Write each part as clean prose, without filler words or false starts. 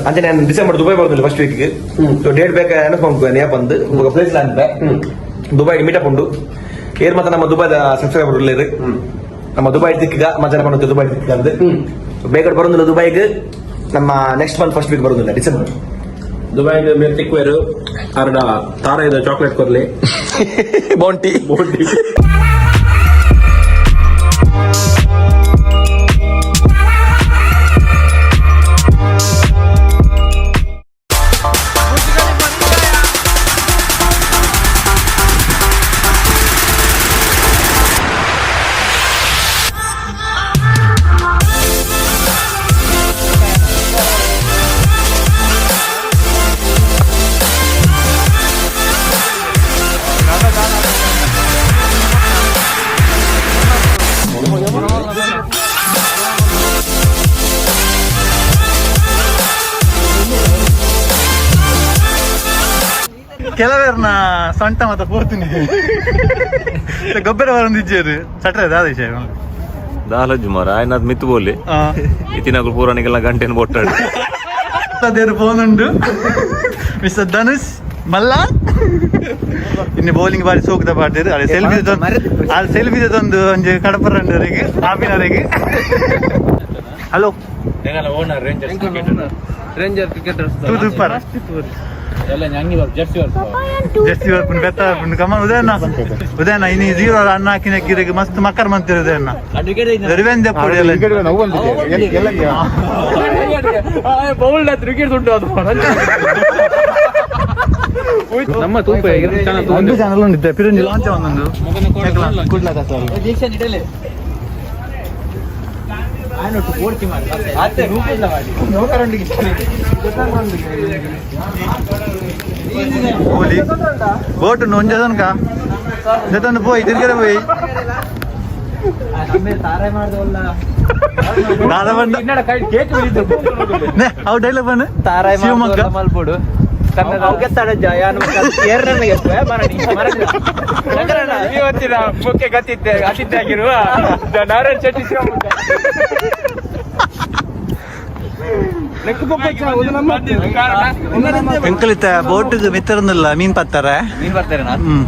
ಅಂಚನೆ ನಾನು ಡಿಸೆಂಬರ್ ದುಬೈ ಬರೋದಿಲ್ಲ ಫಸ್ಟ್ ವೀಕ್. ಸೊ ಡೇಟ್ ಬೇಕಾ ಅನೌನ್ಸ್ ಮಾಡ್ಕೊ ಬಂದು ಪ್ಲೇಸ್ ಅನ್ಪೆ. ದುಬೈ ಮೀಟಪ್ ಉಂಡು. ಏರ್ ಮತ್ತೆ ನಮ್ಮ ದುಬೈದ ಸಬ್ಸ್ಕ್ರೈಬರ್ ಉಲ್ಲೇರು, ನಮ್ಮ ದುಬೈ ದಿಕ್ಕಿಗ ಮಜಾನ பண்ணுது. ದುಬೈ ದಿಕ್ಕಿಗ ಅಂದು ಬೇಗ ಬರೋದಿಲ್ಲ ದುಬೈಗೆ. ನಮ್ಮ ನೆಕ್ಸ್ಟ್ ಮಂತ್ ಫಸ್ಟ್ ವೀಕ್ ಬರೋದಿಲ್ಲ ಡಿಸೆಂಬರ್. ದುಬೈ ಮೇಲ್ ತಿಕ್ವೇರು ಅರ್ಡ ತಾರ ಇದೆ, ಚಾಕ್ಲೇಟ್ ಕೊರ್ಲಿ. ಬಾಂಟಿ. ಬೋಂಟಿ. ಕೆಲವೇರ್ನ ಸೊಂಟ ಮತ್ತ ಪೋತೀನಿ ಗೊಬ್ಬರ ಬರಂದಿಜ್ಜೇರು ಸಟ್ರೆ ದಾದ ವಿಷಯ. ದಾಲಜ್ಜು ಮಾರ ಆಯ್ನಾದ್ ಮಿತ್ತು ಬೋಲಿ ಇತ್ತಿನಕುಲು ಪೂರಾಣಿಗೆಲ್ಲ ಗಂಟೆನ ಬೊಟ್ಟಾಡು. ಅದೇರು ಫೋನ್ ಉಂಡು. ಮಿಸ್ಟರ್ ಧನುಷ್ ಮಲ್ಲ ಇನ್ನು ಬೌಲಿಂಗ್ ಬಾರಿ ಸೋಕುದ ಪಾಡ್ದೇರು. ಅದೇ ಸೆಲ್ಫಿ, ಅಲ್ಲಿ ಸೆಲ್ಫಿ ತಂದು ಒಂಜಿ ಕಡಪರಂಡರಿಗೆ ಆಪಿನವರೆಗೆ. Hello. Owner rangers. Ranger cricketers. ತೂದುಪ್ಪರ. ಎಲ್ಲ ಅಂಗಿ ಜರ್ಸಿ. ಜಸ್ತಿ ಬರ್ಪುಂಡು, ಬೆತ್ತ ಬರ್ಪುಂಡು. ಕಮನ್ ಉದಯಣ್ಣ, ಉದಯಣ್ಣ, ಇನಿ ಜೀರೋ ಅನ್ನ ಹಾಕಿನ ಗಿರಿಗೆ ಮಸ್ತ್ ಮಕ್ಕರ್ ಮಂತಿರು ಉದಯಣ್ಣ. ರಿವೆಂಜ್ ಪೊಡಿ ಎಲ್ಲ. ಬೌಲ್ಡ್ ಕ್ರಿಕೆಟ್ ಉಂಟು ಅದು. ನಮ್ಮ ತೂಪ. ಒಂದು ಚಾನಲ್ ಉಂಟು, ಪಿರಂಜಿ ಲಾಂಚ್ ಒಂದೊಂದು. ಹೋಲಿ ಬೋಟ್ ಒಂಜೆ ತನಕ ಜೊತೆ ಪೋಯಿ ತಿರ್ಗಡೆ ಪೋಯಿ. ದಾದ ಬಂದ ನೇ, ಅವು ಡೈಲಾಗ್ ಬನ್ನ ಶಿವಮೊಗ್ಗ. ಮಲ್ಪೋಡು. ಇವತ್ತಿನ ಮುಖ್ಯ ಗತಿದ್ದೆ ಅತಿಥಿ ಆಗಿರುವ ನಾರಾಯಣ್ ಶೆಟ್ಟಿ ಶಿವಮೊಗ್ಗ. ಎಂಕಲಿತ ಬೋಟ್ ಮಿತ್ತರೊಂದಿಲ್ಲ, ಮೀನ್ ಪತ್ತಾರೆ. ಮೀನ್ ಬರ್ತಾರೆ. ಹ್ಮ್.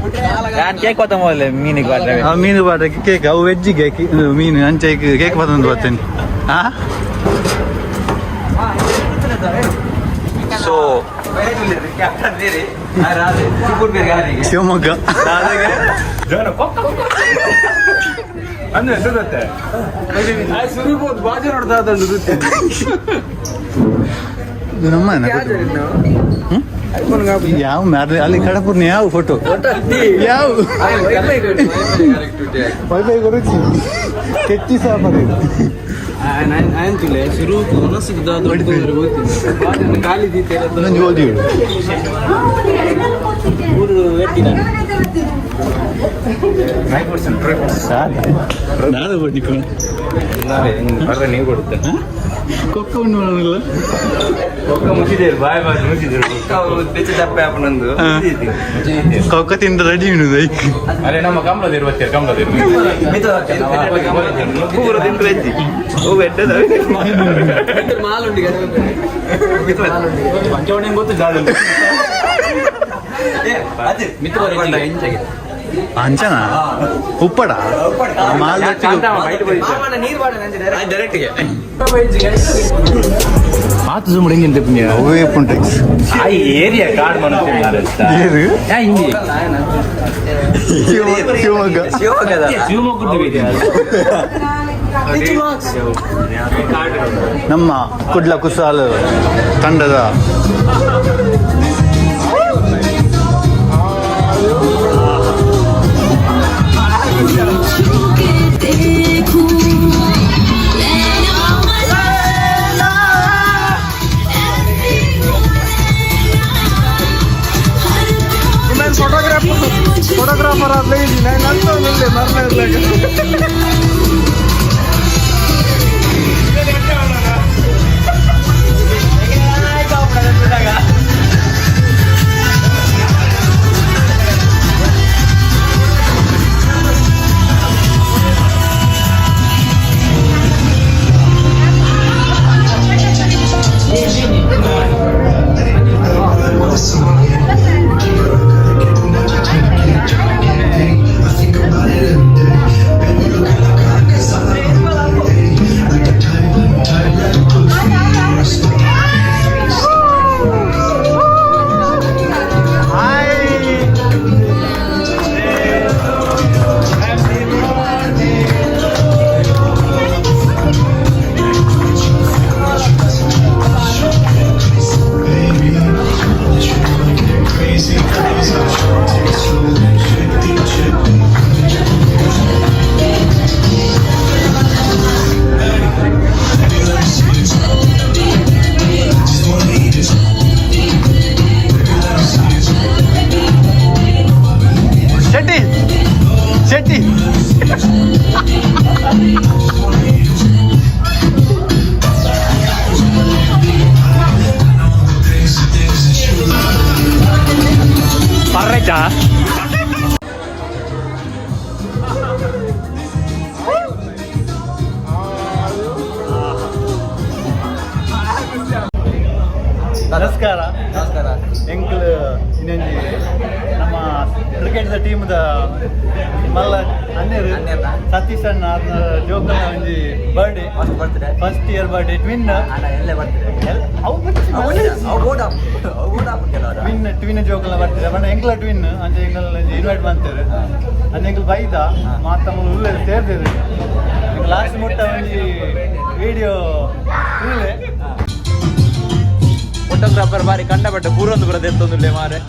ನಾನು ಕೇಕ್ ಕೊತ್ತ ಮೊದಲೇ ಮೀನಿಗೆ ಬರ್ತಾರೆ. ಆ ಮೀನು ಬಾಡ ಕೇಕ್, ಅವು ವೆಜ್ ಕೇಕ್ ಮೀನು ಅಂಚೆ ಕೇಕ್ ಬತ್ತೊಂದು ಬರ್ತೇನೆ. ಹಾ. ಸೊ ಶಿವಮೊಗ್ಗ. ಇದು ನಮ್ಮ ಹ್ಮ್? ಯಾವ ಮ್ಯಾರ ಅಲ್ಲಿ ಕಡಪುರ್ನ ಯಾವ ಫೋಟೋ ಯಾವ ವೈಫೈ ಕೊರುಚಿ ಕೆಚ್ಚಿ ಸಾಪದು. ಇನ್ನೊಂದು ಓದಿ ಹೇಳು. ದಾದ ಬಡ್ಡಿ. ನೀವು ಕೊಡುತ್ತೆ. ಕೊಕ್ಕ ಉಂಡು ಮಾಡೋದಿಲ್ಲ. Boy boy ಮುಗಿಸಿದ್ರು. ಕೊಕ್ಕ ತಿಂದು ರೆಡಿ ಉಂಡು ಐಕ್. ಅರೆ ನಮ್ಮ ಕಮಲದಿರು ಬರ್ತೀರಿ, ಕಮಲದಿರು. ಗೊತ್ತು ಜಾಗ. ಅಂಚನ ಉಪ್ಪಡ ಮಾಲ್. ಆತು ಜೂಮ್ ಹಿಂಗಿನ ತಿಪ್ಪಿ. ಅವೇ ಪುಂಟೆಕ್ಸ್. ಆ ಏರಿಯಾ ಕಾಡ್ ಮನುಷ್ಯ. ಏರು ಶಿವಮೊಗ್ಗ. ಶಿವಮೊಗ್ಗ. ನಮ್ಮ ಕುಡ್ಲ ಕುಸಾಲ್ ತಂಡದ ಫೋಟೋಗ್ರಾಫರ್ Shetty Shetty. ನಮಸ್ಕಾರ. ನಮಸ್ಕಾರ. ಎಂಕ್ಲು ಇನ್ನೊಂಜಿ ನಮ್ಮ ಕ್ರಿಕೆಟ್ the team the ಮಲ್ಲ ಅನ್ನೇರು ಸತೀಶ್ ಅಣ್ಣ ಜೋಕಲ್ನ ಒಂಜಿ birthday. First birthday. First year birthday, twin. ಅಣ್ಣ ಎಲ್ಲೇ ಬರ್ತ್ಡೇ. ಅವು ಟ್ವಿನ್, ಟ್ವಿನ್ ಜೋಕಲ್ನ ಬರ್ತಾರೆ ಬಣ್ಣ. ಎಂಕ್ಲ ಟ್ವಿನ್ ಅಂಚ ಎಂಕಲ್ ಇನ್ವೈಟ್ ಮಾಡ್ತಾರೆ ಅಂಚ. ಎಂಕಲ್ ಬೈದ ಮಾತಮ್ಮ ಉಲ್ಲೆ ಸೇರ್ದೇರು. ಲಾಸ್ಟ್ ಮುಟ್ಟ ಒಂಜಿ ವಿಡಿಯೋ ತೂಲೆ. ಫೋಟೋಗ್ರಾಫರ್ ಬಾರಿ ಕಂಡ ಬಟ್ಟ ಪೂರೊಂದು ಬರದೆ ಎತ್ತೊಂದುಲ್ಲೆ ಮಾರೆ.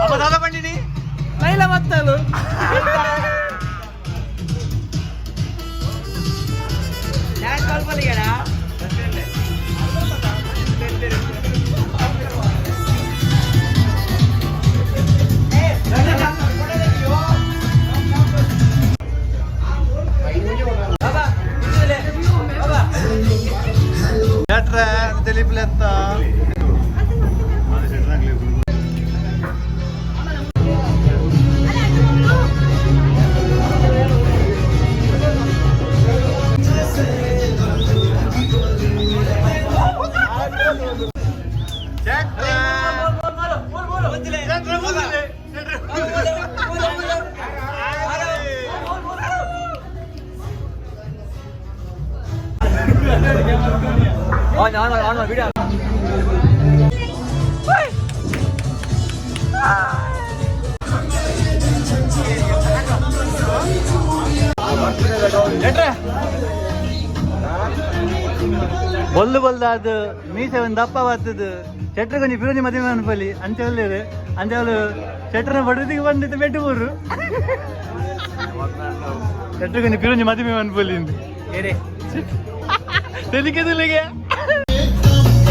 ಅಪ್ಪ ದಾದಾ ಬಂದಿನಿ. ಮತ್ತಲು. ಶೆಟ್ರೆ ತೆಲಿಪ್ಲೆತ್ತ. ವಿಡಿಯೋ. ಶೆಟ್ರೆ, ಬೊಲ್ಲು ಬೊಲ್ದಾದ್ ಮೀಸೆ ಒಂದು ದಪ್ಪ ಬರ್ತದ. ಶೆಟ್ರ್ ಕೊಂಚ ಬಿರುಂಜಿ ಮದುವೆ ಅನ್ಪಲಿ ಅಂಚೆ ಒಳ್ಳೇದು. ಅಂಚೆ ಅವಳು ಶೆಟ್ರನ ಬಡದಿಗೆ ಬಂದಿತ್ತು ಬೆಟ್ಟು ಊರು. ಶೆಟ್ರ್ ಕೊಂಚ ಬಿರುಂಜಿ ಮದುವೆ ಅನ್ಪಲಿ ತೆಲಿಕೆ ತೆಲಿಗೆ.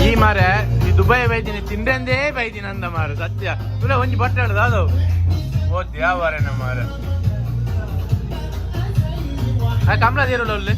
ಈ ಮಾರೆ, ಈ ದುಬೈ ಬೈದಿನಿ ತಿಂಡ್ರಂದೇ ಬೈದಿನಿ ಅಂದ ಮಾರೆ. ಸತ್ಯ ತುಲ ಒಂಜಿ ಬಟ್ಟೆ ಹೇಳುದು ಅದು ಓದ್ ಯಾವ ನಮ್ಮ ಮಾರೆ. ಕಮಲ ದೇರುಲ್ಲ ಒಳ್ಳೆ.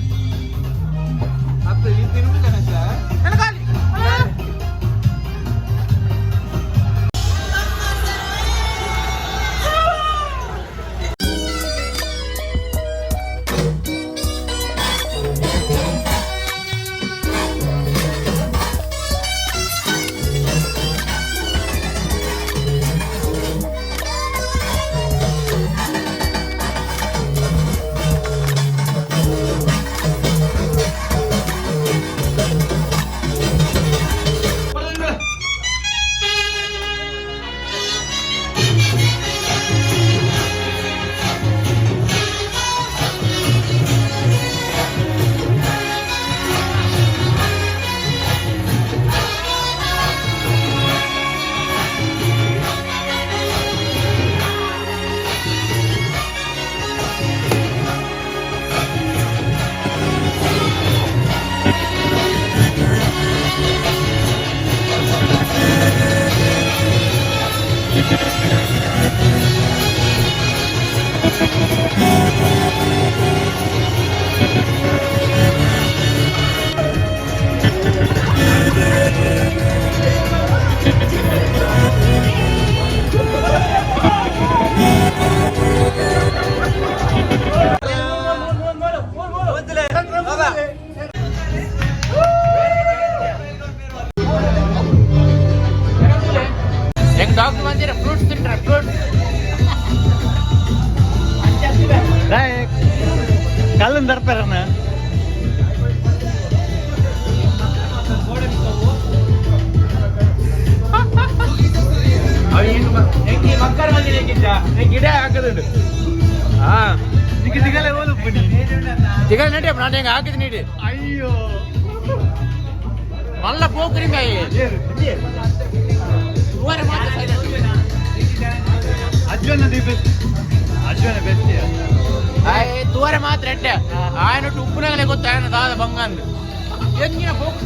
ಗಿಡ ಹಾಕದುಂಡು. ಹಾ. ನಿಕ್ಕೆ ತಿಗಲೆ ಓಲುಪ್ಪು ನೀ. ತಿಗಲೆ ನಡಿ, ನಾನು ಹೆಂಗೆ ಹಾಕಿದ್ ನೀಡಿ. ಅಯ್ಯೋ. ಮಲ್ಲ ಪೋಕ್ರಿ ಕಾಯಿ. ಅಜ್ಜನ the best, ಅಜ್ಜನ ಬೆಸ್ಟ್. ತೂವರೆ ಮಾತ್ರ ಎಡ್ಡೆ. ಆಯನ ಉಪ್ಪುನಾಗಲೇ ಗೊತ್ತ ಆಯನ ದಾದ ಬಂಗಂದು ಎಂಗಿನ ಪೋಕ್.